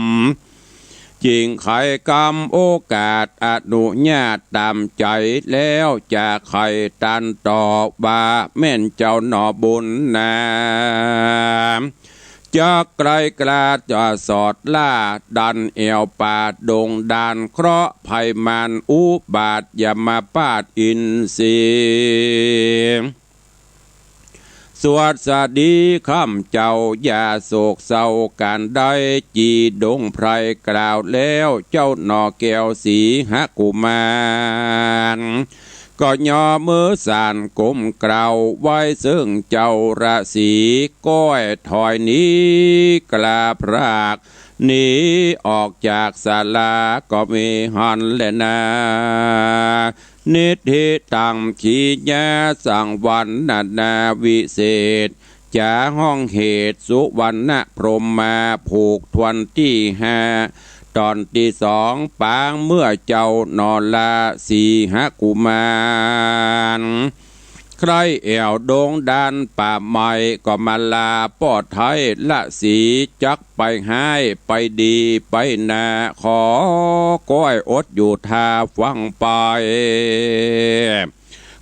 จึงใค่กำโอกาสอนุญาตต๋ามใจ๋ แล้วจะใค่ตันต่อว่าแม่นเจ้าหนอบุญนา จักไกลกล้าจะสอดล่าดันแอ่วป่าดงดาน เคราะห์ภัยมารอุบาทยมบาทอินทรี สวัสดีข้ามเจ้า อย่าโศกเศร้าก๋านใด จีดงไพรกล่าวแล้ว เจ้าหน่อแก้วสีหกุมาร ก็ย่อมือสานก้มกราบไหว้เซิ่งเจ้าราศี ก้อยถอยหนีกล้าพราก หนีออกจากศาลาก็มีหั้นแลนา นิทธิตัง ขีญาสังวรรณนาวิเศษ จ๋าฮ้องเหตุสุวรรณพรหมมา ผูกถ้วนตี้ห้า ต๋อนตี้สอง ปางเมื่อเจ้าหน่อราศีหกุมาร ใคร่แอ่วดงดานป่าไม้ ก็มาลาป้อไท้ราศี จักไปฮ้ายไปดีไปนา ขอก้อยอดอยู่ท่าฟังไป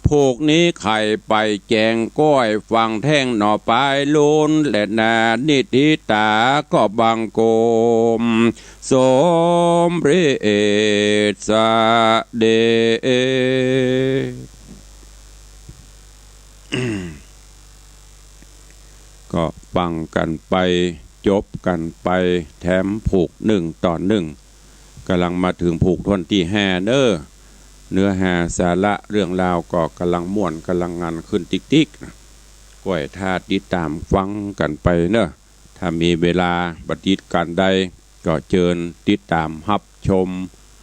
ผูกนี้ใค่ไปแจ้งก้อยฟังแท่งหน่อปายลุนแลนา นิทธิตาก็บังคม สมเร็จเสด็จ ก็ฟังกั๋นไป จบกั๋นไป แถมผูกนึ่งต๋อนนึ่ง ก่ำลังมาเถิงผูกถ้วนตี้ห้าเน่อ เนื้อหาสาระเรื่องราวก็ก่ำลังม่วนก่ำลังงันขึ้นติ๊กๆ นะ ก้อยถ้าติดต๋ามฟังกั๋นไปเน่อ ถ้ามีเวลาบ่ติดก๋านใด ก็เจิญติดต๋ามฮับชม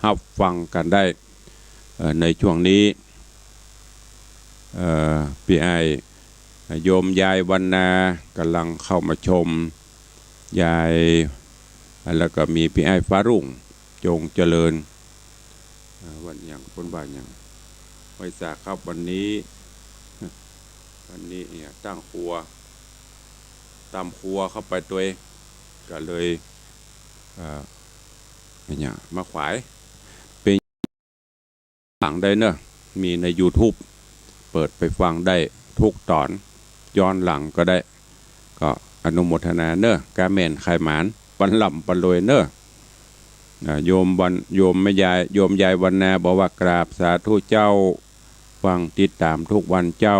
ฮับฟังกั๋นได้ เอ่อ ในช่วงนี้ เอ่อ ปี้อ้าย โยมยายวรรณาก่ำลังเข้ามาชม ยาย แล้วก็มีปี้อ้ายฟ้ารุ่ง จงเจริญ เอ่อ วันหยัง เปิ้นว่าหยัง ไหว้สาครับ วันนี้ วันนี้เนี่ย ตั้งครัว ตำครัวเข้าไปตวย ก็เลย เอ่อ เนี่ย มาขวาย เป๋น หลังได้เน่อ มีในยูทูบ เปิดไปฟังได้ทุกต๋อน ย้อนหลังก็ได้ ก็อนุโมทนาเน่อ ก้าแม่นใค่หมาน ปันล่ำปันรวยเน่อ อ่า โยมวัน โยมแม่ยาย โยมยายวรรณาบอกว่ากราบสาธุเจ้า ฟังติดต๋ามทุกวันเจ้า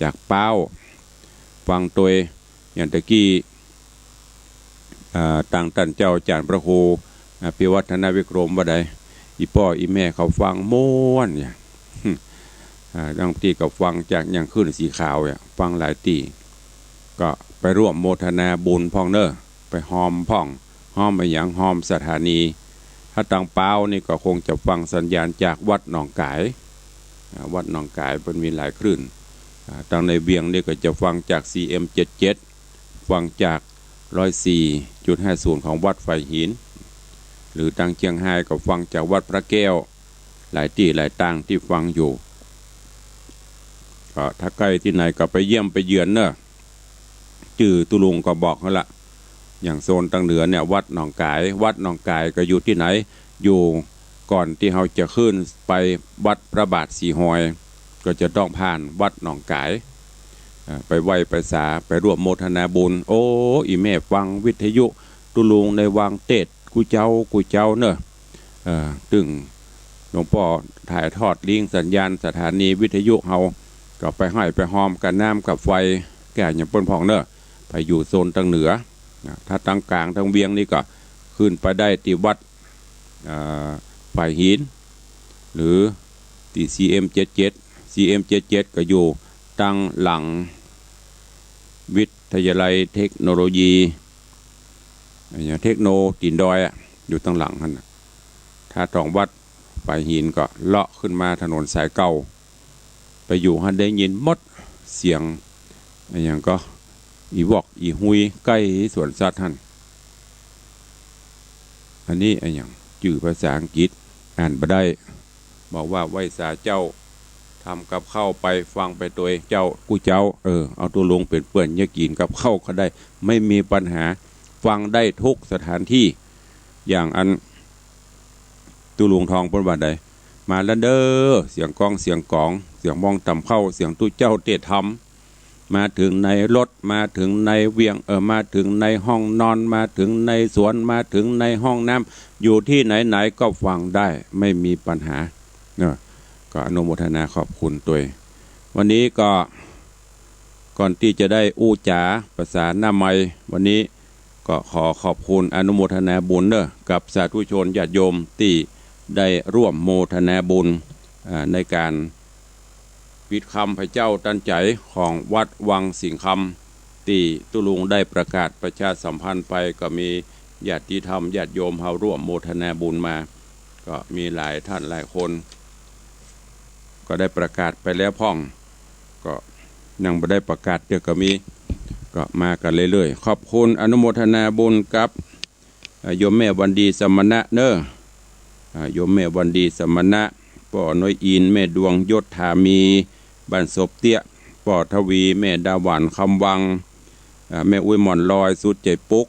จากป๊าว ฟังตวย อย่างตะกี้ อ่า ตางต้านเจ้าอาจ๋ารย์พระครู อ่า ปิยวัฒนวิกรมว่าใด อี่ป้ออี่แม่เขาฟังม่วนเนี่ย อ่า บางตี้ก็ฟังจากหยังคลื่นสีขาวเนี่ย ฟังหลายตี้ ก็ไปร่วมโมทนาบุญพ่องเน่อ ไปฮอมพ่อง ฮอมอะหยัง ฮอมสถานี ถ้าตางป๊าวนี่ก็คงจะฟังสัญญาณจากวัดหนองก๋าย อ่า วัดหนองก๋ายเปิ้นมีหลายคลื่น อ่า ตางในเวียงนี่ก็จะฟังจาก ซีเอ็มเจ็ดเจ็ด ฟังจาก ร้อยสี่จุดห้าศูนย์ ของวัดฝายหิน หรือตางเจียงฮายก็ฟังจากวัดพระแก้ว หลายตี้หลายตางตี้ฟังอยู่ ก็ถ้าใก้ตี้ไหนก็ไปเยี่ยมไปเยือนเน่อ จื้อตุ๊ลุงก็บอกหั้นละ อย่างโซนตางเหนือเนี่ย วัดหนองก๋าย วัดหนองก๋ายก็อยู่ตี้ไหน อยู่ก่อนตี้เฮาจะขึ้นไปวัดพระบาทสีหอย ก็จะต้องผ่านวัดหนองก๋าย เอ่อ ไปไหว้ไปสา ไปร่วมโมทนาบุญ โอ้ อี่แม่ฟังวิทยุตุ๊ลุงในวางเตสน์ กู้เจ๊า กู้เจ๊าเน่อ เอ่อ ตึงหลวงป้อถ่ายทอดลิงก์สัญญาณสถานีวิทยุเฮา ก็ไปฮ้อยไปฮอมกับน้ำกับไฟ ก้าอย่างเปิ้นพ่องเน่อ ไปอยู่โซนตางเหนือ นะ ถ้าตางก๋างตางเวียงนี่ก็ขึ้นไปได้ตี้วัด เอ่อ ฝายหิน หรือตี้ ซีเอ็มเจ็ดเจ็ด ซีเอ็มเจ็ดเจ็ด ก็อยู่ตางหลังวิทยาลัยเทคโนโลยี อะหยัง เทคโนตี๋นดอยอะ อยู่ตางหลังหั้นน่ะ ถ้าตองวัดฝายหินก็เลาะขึ้นมาถนนสายเก่า ไปอยู่หั้นได้ยินหมด เสียงอะหยังก็ อี่วอกอี่ฮุย ใก้สวนสัตว์หั้น อันนี้อะหยัง จื้อภาษาอังกฤษ อ่านบ่ได้ บอกว่าไหว้สาเจ้า ทำกับข้าวไป ฟังไปตวยเจ้า กู้เจ๊า เออ เอาตุ๊ลุงเป๋นเปื้อน จะกิ๋นกับข้าวก็ได้ ไม่มีปัญหา ฟังได้ทุกสถานที่ อย่างอันตุ๊ลุงทองเปิ้นว่าใด มาแล้วเด้อ เสียงก้องเสียงก๋อง เสียงมองต่ำเข้า เสียงตุ๊เจ้าเตะธรรม มาเถิงในรถ มาเถิงในเวียง เออ มาเถิงในห้องนอน มาเถิงในสวน มาเถิงในห้องน้ำ อยู่ตี้ไหนๆ ก็ฟังได้ ไม่มีปัญหาเนาะ ก็อนุโมทนาขอบคุณตวย วันนี้ก็ ก่อนตี้จะได้อู้จ๋าประสาหน้าไมค์ วันนี้ก็ขอขอบคุณอนุโมทนาบุญเนาะ กับสาธุชนญาติโยมตี้ได้ร่วมโมทนาบุญ อ่า ในก๋านปิดคำพระเจ้าตันใจ๋ของวัดวังสิงห์คำ ตี้ตุ๊ลุงได้ประกาศประชาสัมพันธ์ไป ก็มีญาติธรรมญาติโยมเฮาร่วมโมทนาบุญมา ก็มีหลายท่านหลายคน ก็ได้ประกาศไปแล้วพ่อง ก็ยังบ่ได้ประกาศเตื้อก็มี ก็มากั๋นเรื่อยๆ ขอบคุณอนุโมทนาบุญกับ อ่า โยมแม่วันดีสมณะเนาะ อ่า โยมแม่วันดีสมณะ ป้อน้อยอิน แม่ดวงยศถามี บ้านศพเตี้ย ป้อทวี แม่ดาหวานคำวัง อ่า แม่อุ๊ยหม่อนลอย สุดใจ๋ปุ๊ก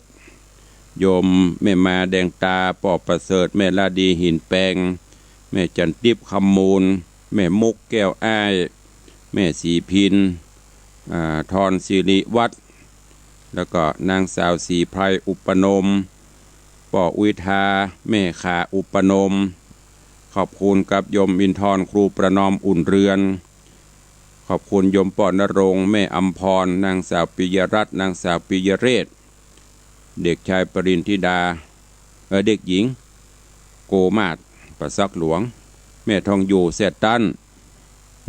โยมแม่มาแดงตา ป้อประเสริฐ แม่ลาดีหินแปง แม่จันทิพย์คำมูล แม่มุกแก้วอ้าย แม่ศรีพิน อ่า ทรสิริวัฒน์ แล้วก็นางสาวศรีไพรอุปนม ป้ออุ๊ยทา แม่ขาอุปนม ขอบคุณกับโยมอินทร ครูประนอมอุ่นเรือน ขอบคุณโยมป้อนรงค์ แม่อำพร นางสาวปิยรัตน์ นางสาวปิยเรศ เด็กชายปริญธิดา เอ่อ เด็กหญิงโกมาศ ประซักหลวง แม่ทองอยู่ แซ่ตัน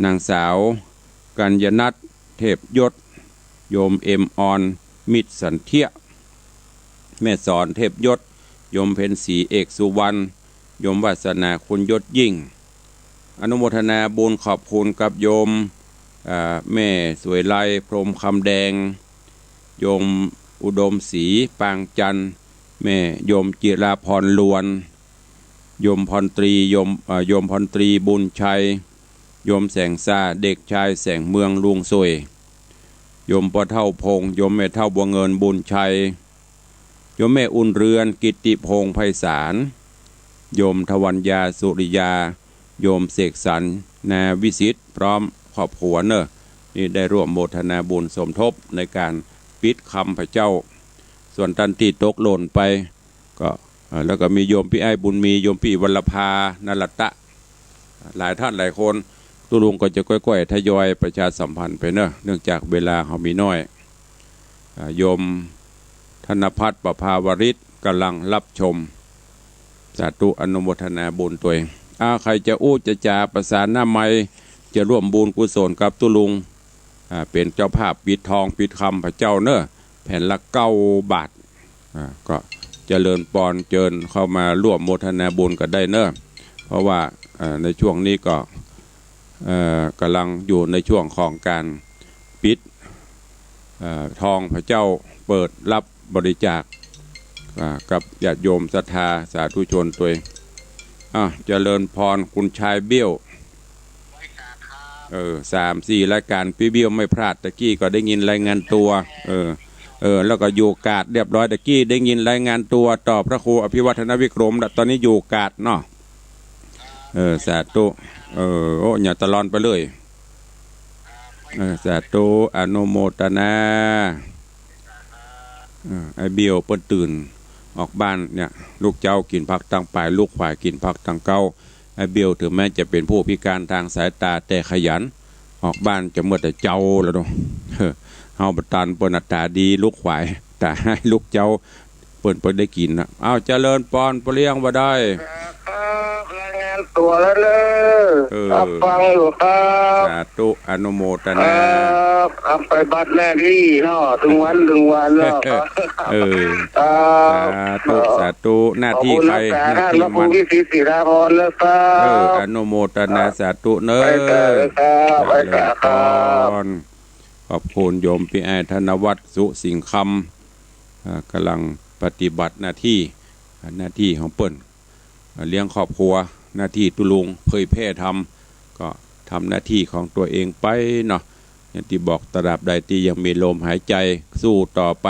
นางสาวกัญญนัท เทพยศ โยมเอ็มออน มิตรสันเทีย แม่สอน เทพยศ โยมเพ็ญศรี เอกสุวรรณ โยมวาสนา คุณยศยิ่ง อนุโมทนาบุญขอบคุณกับโยม อ่า แม่สวยไล พรหมคำแดง โยมอุดมศรี ปางจันทร์ แม่โยมจิราพร ลวน โยมพลตรี โยม เอ่อ โยมพลตรีบุญชัย โยมแสงซ่า เด็กชายแสงเมือง ลุงสวย โยมป้อเฒ่าพงษ์ โยมแม่เฒ่าบัวเงิน บุญชัย โยมแม่อุ่นเรือน กิตติพงษ์ ไพศาล โยมทวัญญา สุริยา โยมเสกสรร นาวิสิทธิ์ พร้อมครอบครัวเนาะ นี่ได้ร่วมโมทนาบุญสมทบในก๋านปิดคำพระเจ้า ส่วนต้านตี้ตกหล่นไป ก็ เอ่อ แล้วก็มีโยมปี้อ้ายบุญมี โยมปี้วรรภา นรัตตะ หลายท่านหลายคน ตุ๊ลุงก็จะก้อยๆ ทยอยประชาสัมพันธ์ไปเนาะ เนื่องจากเวลาเฮามีน้อย อ่า โยมธนพัฒน์ ประภาวริศ ก่ำลังฮับชม สาธุ อนุโมทนาบุญตวย อ่า ใผจะอู้จะจ๋าประสาหน้าไมค์ จะร่วมบุญกุศลกับตุ๊ลุง อ่า เป๋นเจ้าภาพปิดทองปิดคำพระเจ้าเนาะ แผ่นละเก้าบาท อ่า ก็เจริญปอน เจิญเข้ามาร่วมโมทนาบุญกั๋นได้เนาะ เพราะว่า อ่า ในช่วงนี้ก็ เอ่อ ก่ำลังอยู่ในช่วงของก๋านปิด เอ่อ ทองพระเจ้า เปิดฮับบริจาค อ่า กับญาติโยมศรัทธาสาธุชนตวย อ่ะ เจริญปอน คุณชายเบี้ยว เออ สามสี่รายก๋านปี้เบี้ยวไม่พลาด ตะกี้ก็ได้ยินรายงานตัว เออ เออ แล้วก็อยู่กาดเรียบร้อย ตะกี้ได้ยินรายงานตัวต่อพระครูอภิวัฒนวิกรม แล้วตอนนี้อยู่กาดเนาะ เออ สาธุ เออ โอ้ อย่าตะลอนไปเลย เออ สาธุ อนุโมทนา เออ ไอ้เบี้ยวเปิ้นตื่นออกบ้านเนี่ย ลุกเจ๊ากิ๋นผักตังปาย ลุกขวายกิ๋นผักตังเก๊า ไอ้เบี้ยวถึงแม้จะเป๋นผู้พิการตางสายต๋า แต่ขยัน ออกบ้านจะเมิดแต่เจ๊าแล้วเนาะ เฮาบ่ตัน เปิ้นน่ะต๋าดี ลุกขวาย ต๋าฮ้าย ลุกเจ๊า เปิ้น เปิ้นได้กิ๋นน่ะ อ้าว เจริญปอน ป้อเลี้ยงว่าได้ ครับ รายงานตั๋วแล้วเน่อ เออ รับฟังอยู่ครับ สาธุ อนุโมทนา ครับ ครับ ไปบัติหน้าตี้เนาะ ตึงวัน ตึงวันเนาะ เออ ครับ สาธุ สาธุ หน้าตี้ใผ หน้าตี้มัน พระครูวิสิต ศิลาพรนะครับ เออ อนุโมทนา สาธุเน่อ ไปต่อเลยครับ ไปต่อครับ เจริญปอน ขอบคุณโยมปี้อ้ายธนวัฒน์ สุสิงห์คำ อ่า ก่ำลังปฏิบัติหน้าตี้ อ่า หน้าตี้ของเปิ้น อ่า เลี้ยงครอบครัว หน้าตี้ตุ๊ลุงเผยแผ่ธรรม ก็ทำหน้าตี้ของตั๋วเองไปเนาะ อย่างตี้บอก ตราบใดตี้ยังมีลมหายใจ๋ สู้ต่อไป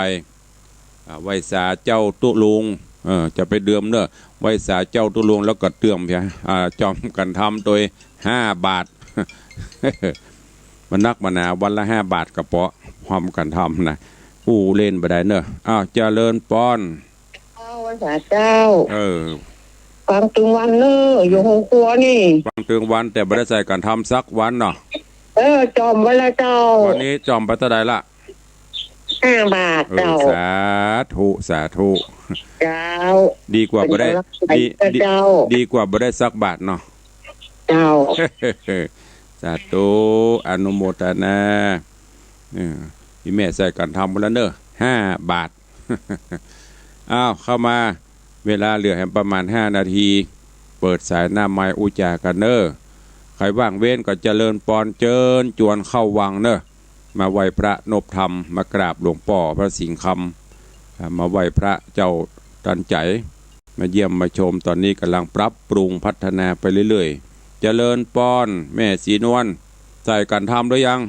อ่า ไหว้สาเจ้าตุ๊ลุง เออ จะไปเติมเน่อ ไหว้สาเจ้าตุ๊ลุงแล้วก็เติมเปีย อ่า จอมกั๋นทำตวยห้าบาท มันนักมันหนา วันละห้าบาทก็เปาะ จอมกั๋นทำนะ อู้เล่นบ่ได้เน่อ อ้าว เจริญปอน เจ้า ไหว้สาเจ้า เออ ฟังตึงวันเน่อ อยู่โฮงครัวนี่ ฟังตึงวัน แต่บ่ได้ใส่กั๋นทำสักวันเนาะ เออ จอมไว้แล้วเจ้า วันนี้จอมไปเต้าใดละ ห้าบาท เออ เจ้า สาธุ สาธุ เจ้า ดีกว่าบ่ได้ เป๋นก๋ำลังใจ๋ ดี ดี เจ้า ดีกว่าบ่ได้สักบาทเนาะ เจ้า สาธุ อนุโมทนา เออ อี่แม่ใส่กั๋นทำไปแล้วเน่อ ห้าบาท อ้าว เข้ามา เวลาเหลือแหมประมาณห้านาที เปิดสายหน้าไมค์อู้จ๋ากั๋นเน่อ ใผว่างเว้นก็เจริญปอนเจิญจวนเข้าวังเน่อ มาไหว้พระนบธรรม มากราบหลวงป้อพระสิงห์คำ อ่า มาไหว้พระเจ้าตันใจ๋ มาเยี่ยมมาชม ต๋อนนี้ก่ำลังปรับปรุงพัฒนาไปเรื่อยๆ เจริญปอน แม่ศรีนวล ใส่กั๋นทำหรือยัง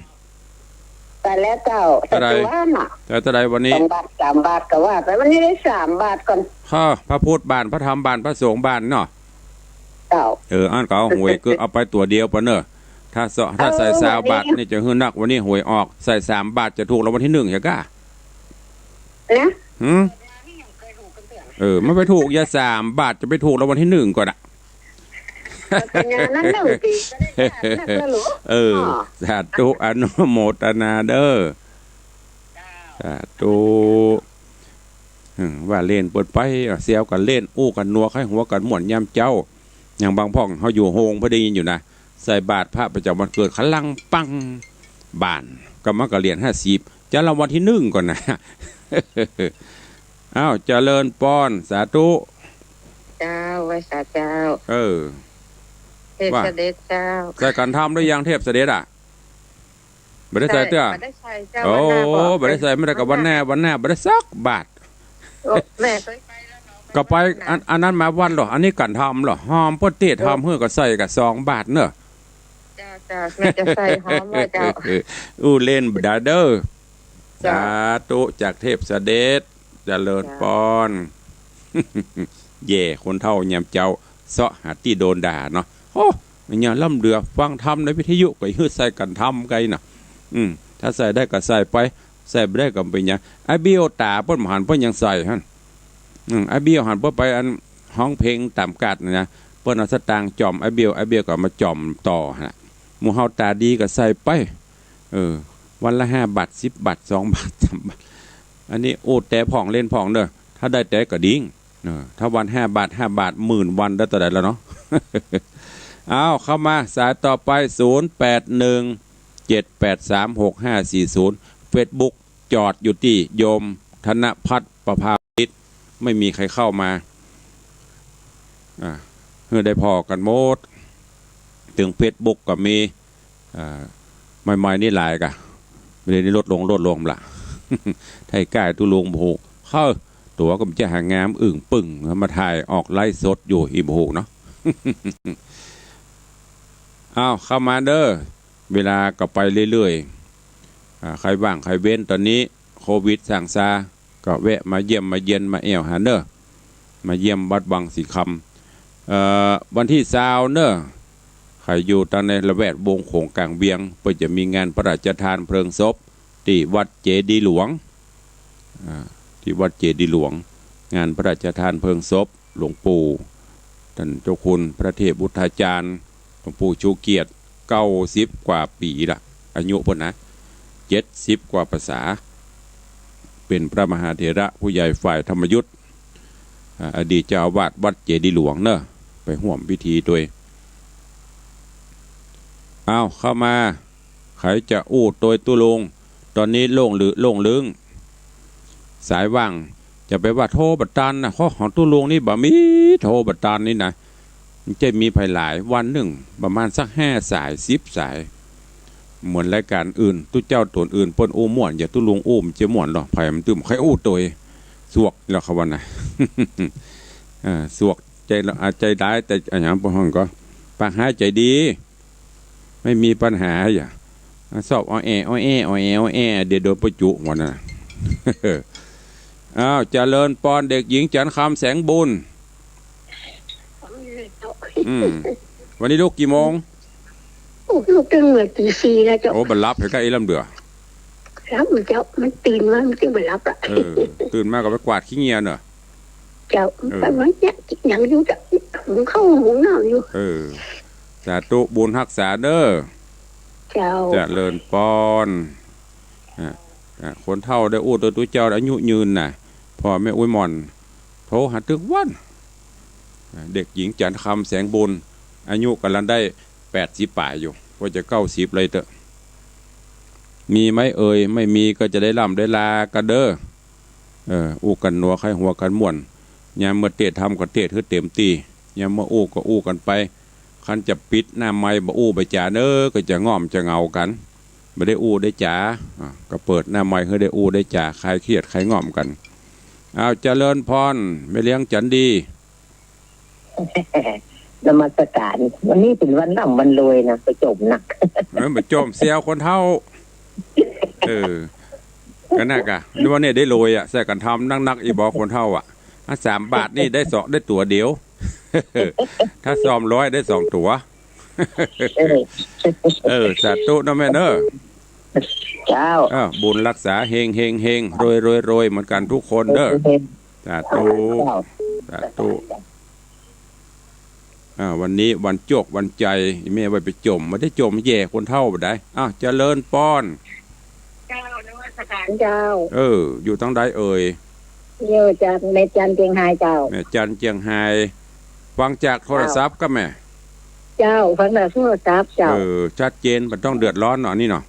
ใส่แล้วเจ้า เต้าใด ใส่ตั๋วน่ะ ใส่เต้าใดวันนี้ สองบาท สามบาทก็ว่าไป วันนี้ได้สามบาทก่อน ฮะ พระพุทธบ้าน พระธรรมบ้าน พระสงฆ์บ้านเนาะ เจ้า เออ อันก็เอาหวยก็เอาไปตั๋วเดียวปะเน่อ ถ้าเสาะ ถ้าใส่ เออ ซาวบาท วันนี้ นี่จะหื้อนัก วันนี้หวยออก ใส่สามบาทจะถูกรางวัลที่หนึ่งใช่ก้า นะ หืม เออ มันไปถูกยาสามบาท จะไปถูกรางวัลที่หนึ่งก่อนอะ ปัญญานั้นหนึ่งปีก็ได้แค่นักแล้วเหรอ เออ อ๋อ สาธุ อนุโมทนาเด้อ สาธุ อืม ว่าเล่นเปิ้นไป อ่ะ แซวกั๋นเล่น อู้กั๋นนัว ใค่หัวกั๋นม่วนยามเจ๊า อย่างบางพ่องเฮาอยู่โฮง เปิ้นได้ยินอยู่นะ ใส่บาตรพระประจ๋ำวันเกิด ขะลังปัง บ้าน ก็มันก็เหรียญห้าสิบ จะรางวัลที่หนึ่งก่อนนะ อ้าว เจริญปอน สาธุ เจ้า ไหว้สาเจ้า เออ เทพ ว่า เสด็จเจ้า ใส่กั๋นทำหรือยัง เทพเสด็จอะ บ่ได้ใส่เตื้อ ใส่ บ่ได้ใส่เจ้า โอ้ วันหน้าบ่ บ่ได้ใส่ บ่ได้ ก็วันหน้า วันหน้า บ่ได้สักบาท โอ้ แม่เคยไปแล้วเนาะ ก็ไป อัน อันนั้นมาวันเหรอ อันนี้กั๋นทำเหรอ หอมเปิ้นเตรียมทำหื้อก็ใส่ก็สองบาทเน่อ เจ้า เจ้า แม่จะใส่หอมไว้เจ้า อู้เล่นบ่ได้เด้อ เจ้า สาธุ จากเทพเสด็จ เจริญปอน เจ้า แย่ คนเฒ่ายามเจ๊า เซาะหาตี้โดนด่าเนาะ โอ้ มันยังล้ำเหลือ ฟังธรรมในวิทยุก็หื้อใส่กั๋นทำไกลน่ะ อืม ถ้าใส่ได้ก็ใส่ไป ใส่บ่ได้ก็บ่เป๋นหยัง ไอ้เบี้ยวต๋าเปิ้นบ่หันเปิ้นยังใส่หั้น อืม ไอ้เบี้ยวหันเปิ้นไปอันฮ้องเพลงต๋ามกาดนี่นะ เปิ้นเอาสตางค์จ่อมไอ้เบี้ยว ไอ้เบี้ยวก็มาจ่อมต่อหั้นน่ะ หมู่เฮาต๋าดีก็ใส่ไป เออ วันละห้าบาท สิบบาท สองบาท สามบาท อันนี้อู้แต่พ่องเล่นพ่องเน่อ ถ้าได้แต่ก็ดี เออ ถ้าวันห้าบาท ห้าบาท หมื่นวันได้เต้าใดแล้วเนาะ อ้าว เข้ามาสายต่อไป ศูนย์แปดหนึ่ง เจ็ดแปดสาม หกห้าสี่ศูนย์ เฟซบุ๊ก จอดอยู่ตี้โยมธนพัฒน์ ประภาวิทย์ ไม่มีใผเข้ามา อ่า หื้อได้ผ่อกั๋นหมด ตึงเฟซบุ๊กก็มี อ่า ใหม่ๆ นี่หลายก่ะ บ่าเดี่ยวนี้ลดลง ลดลงละ ไทก้ายตุ๊ลุงบ่ฮู้ เฮ้อ ตั๋วก็บ่ใจ้หางาม อึ่งปึ่ง มาถ่ายออกไลฟ์สดอยู่ อี่บ่ฮู้เนาะ อ้าว เข้ามาเน่อ เวลาก็ไปเรื่อยๆ อ่า ใผว่างใผเว้น ต๋อนนี้โควิดซ่างซา ก็แวะมาเยี่ยมมาเยียนมาแอ่วหาเน่อ มาเยี่ยมวัดวังสิงห์คำ เอ่อ วันตี้ซาวเน่อ ใผอยู่ตางในละแวกวงโขงก๋างเวียง เปิ้นจะมีงานพระราชทานเพลิงศพ ตี้วัดเจดีย์หลวง อ่า ตี้วัดเจดีย์หลวง งานพระราชทานเพลิงศพหลวงปู่ ต้านเจ้าคุณพระเทพวุฒาจารย์ หลวงปู่ชูเกียรติ เก้าสิบกว่าปี๋ละ อายุเปิ้นนะ เจ็ดสิบกว่าพรรษา เป๋นพระมหาเถระผู้ใหญ่ฝ่ายธรรมยุต อ่า อดีตเจ้าอาวาสวัดเจดีย์หลวงเน่อ ไปฮ่วมพิธีตวย อ้าว เข้ามา ใผจะอู้ตวยตุ๊ลุง ต๋อนนี้โล่งลือ โล่งลึง สายว่าง จะไปว่าโทรบ่ตันนะ ข้อของตุ๊ลุงนี่บ่มี โทรบ่ตันนี่นะ มันจะมีไผหลาย วันนึ่งประมาณสักห้าสาย สิบสาย เหมือนรายก๋านอื่น ตุ๊เจ้าต๋นอื่นเปิ้นอู้ม่วน อย่างตุ๊ลุงอู้มันจะม่วนเหรอ ไผมันตึงใค่อู้ตวย สวกแล้วเขาว่านะ เออ สวก ใจ๋ละ อ่า ใจ๋ร้าย แต่อะหยังบ่ฮ้องก็ ปากฮ้ายใจ๋ดี ไม่มีปัญหาอย่า อ่ะ สอบออแอ ออแอ ออแอ ออแอ เดี๋ยวโดนประจุหัวน่ะ เออ อ้าว เจริญปอน เด็กหญิงจันทร์คำแสงบุญ อืม วันนี้ลุกกี่โมง โอ้ ลุกตึงเมื่อตีสี่แล้วเจ้า โอ้ บ่หลับเหรอ ไอ้ลำเดือ หลับมันเจ้า มันตื่นมา มันจึงบ่หลับอะ เออ ตื่นมาก็ไปกวาดขี้เหงื่อเนาะ เจ้า เออ ไปวันเนี้ย ยังอยู่เจ้า หุงข้าวหุงน้ำอยู่ เออ สาธุ บุญฮักษาเด้อ เจ้า เจริญปอน อ่ะ อ่ะ คนเฒ่าได้อู้ตวยตุ๊เจ้า อายุยืนน่ะ พ่อแม่อุ๊ยหม่อน โทรหาตึกวัน อ่ะ เด็กหญิงจันทร์คำแสงบุญ อายุก่ำลังได้แปดสิบป๋ายอยู่ ว่าจะเก้าสิบเลยเต๊อะ มีไหมเอ่ย ไม่มีก็จะได้ล่ำได้ลากั๋นเด้อ เออ อู้กั๋นหนัวใค่หัวกั๋นม่วน ยามเมื่อเตศน์ธรรมก็เตศน์หื้อเต๋มตี้ ยามเมื่ออู้ก็อู้กั๋นไป คันจะปิดหน้าไมค์บ่อู้บ่จ๋าเน้อ ก็จะง่อมจะเหงากั๋น บ่ได้อู้ได้จ๋า อ่ะ ก็เปิดหน้าไมค์หื้อได้อู้ได้จ๋า คลายเครียดคลายง่อมกั๋น อ้าว เจริญปอน แม่เลี้ยงจันดี นมัสก๋าน วันนี้เป๋นวันร่ำวันรวยนะ บ่จ่มนัก เออ บ่จ่มเสียคนเฒ่า เออ ก็นักอะ นึกว่าเนี่ยได้รวยอะ ใส่กั๋นทำนักๆ อีบ่คนเฒ่าอะ อ่ะ สามบาทนี่ได้สอง ได้ตั๋วเดียว ถ้าซ่อมร้อยได้สองตั๋ว เออ เออ สาธุเนาะแม่เนาะ เจ้า เออ บุญฮักษา เฮงเฮงเฮง รวยรวยรวยเหมือนกั๋นทุกคนเน้อ เฮงเฮง สาธุ เจ้า สาธุ อ่า วันนี้วันโจควันชัย แม่ว่าไปจ่ม บ่ได้จ่มแย่คนเฒ่าบ่ได้ อ้าว เจริญปอน เจ้า นมัสก๋านเจ้า เออ อยู่ตางใดเอ่ย อยู่จากแม่จันเจียงฮายเจ้า แม่จันเจียงฮาย ฟังจากโทรศัพท์ก่อแม่ เจ้า ฟังจากโทรศัพท์เจ้า เออ ชัดเจน บ่ต้องเดือดร้อนเนาะ อันนี้เนาะ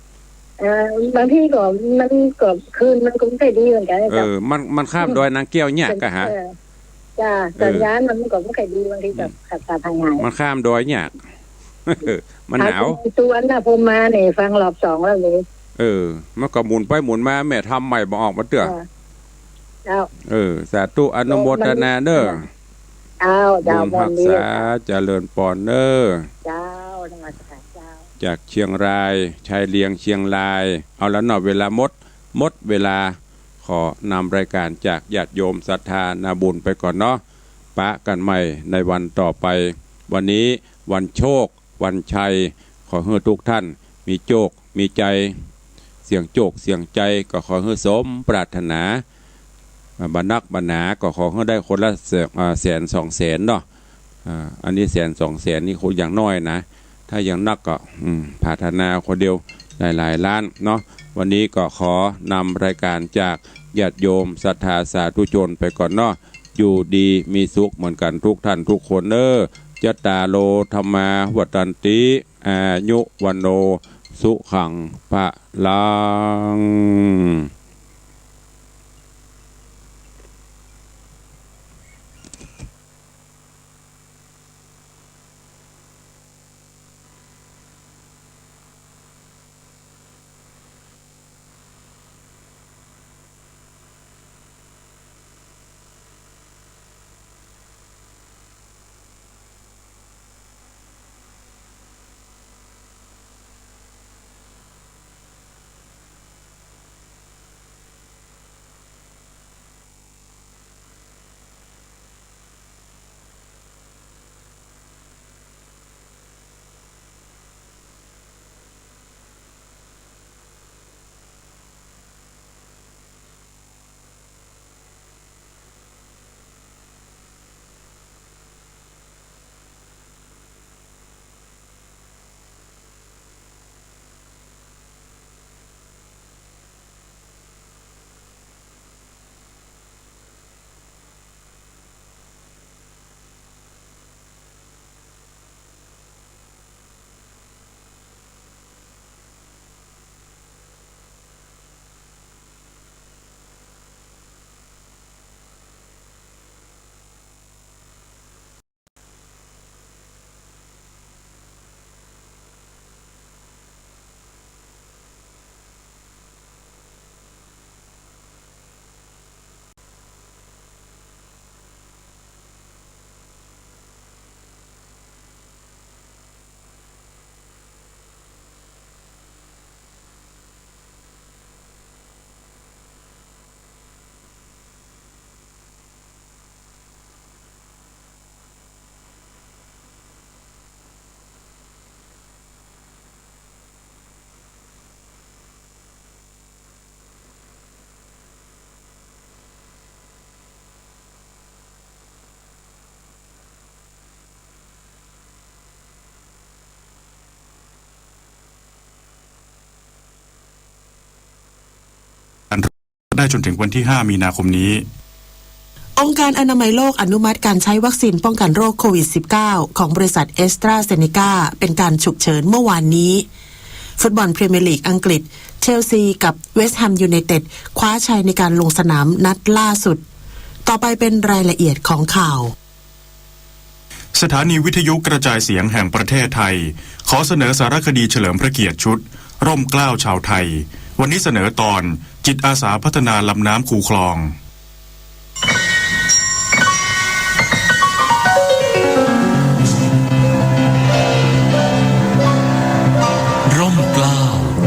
เอ่อ บางทีก็ มันก็ คลื่นมันก็บ่ค่อยดีเหมือนกั๋นนะเจ้า เออ มัน มันข้ามดอยนางแก้วยากก่ะฮะ เออ จ้า เออ สัญญาณมันก็บ่ค่อยดี บางทีก็ อืม ขาดขาดหายหาย มันข้ามดอยยาก มันหนาว อาจจะมีตั๋วนะ ผมมาเนี่ย ฟังรอบสองแล้วเลย เออ มันก็หมุนไปหมุนมา แม่ทำใหม่บ่ออกมาเตื้อ เออ เจ้า เออ สาธุ อนุโมทนาเน้อ เจ้า เจ้า บุญฮักษา เจริญปอนเน้อ เจ้า นมัสก๋านเจ้า จากเชียงราย ชายเลียงเชียงราย เอาละเนาะ เวลาหมด หมดเวลา ขอนำรายก๋านจากญาติโยมศรัทธานาบุญไปก่อนเนาะ ปะกั๋นใหม่ในวันต่อไป วันนี้วันโชค วันชัย ขอหื้อทุกท่านมีโจค มีชัย เสี่ยงโจค เสี่ยงชัย ก็ขอหื้อสมปรารถนา อ่า บ่นักบ่หนา ก็ขอหื้อได้คนละแสน อ่า แสนสองแสนเนาะ อ่า อันนี้แสนสองแสนนี่คงอย่างน้อยนะ ถ้าอย่างนักก็ อืม ปรารถนาคนเดียวหลายๆ ล้านเนาะ วันนี้ก็ขอนำรายก๋านจากญาติโยมศรัทธาสาธุชนไปก่อนเนาะ อยู่ดีมีสุขเหมือนกั๋นทุกท่านทุกคนเน้อ จัตตาโร ธัมมา วัฑฒันติ อายุ วัณโณ สุขัง พลัง ได้จนถึงวันที่ห้ามีนาคมนี้ องค์การอนามัยโลกอนุมัติการใช้วัคซีนป้องกันโรคโควิดสิบเก้า ของบริษัทแอสตราเซเนกาเป็นการฉุกเฉินเมื่อวานนี้ ฟุตบอลพรีเมียร์ลีกอังกฤษ เชลซีกับเวสต์แฮมยูไนเต็ดคว้าชัยในการลงสนามนัดล่าสุด ต่อไปเป็นรายละเอียดของข่าว สถานีวิทยุกระจายเสียงแห่งประเทศไทย ขอเสนอสารคดีเฉลิมพระเกียรติชุด ร่มเกล้าชาวไทย วันนี้เสนอตอน จิตอาสาพัฒนาลำน้ำคูคลอง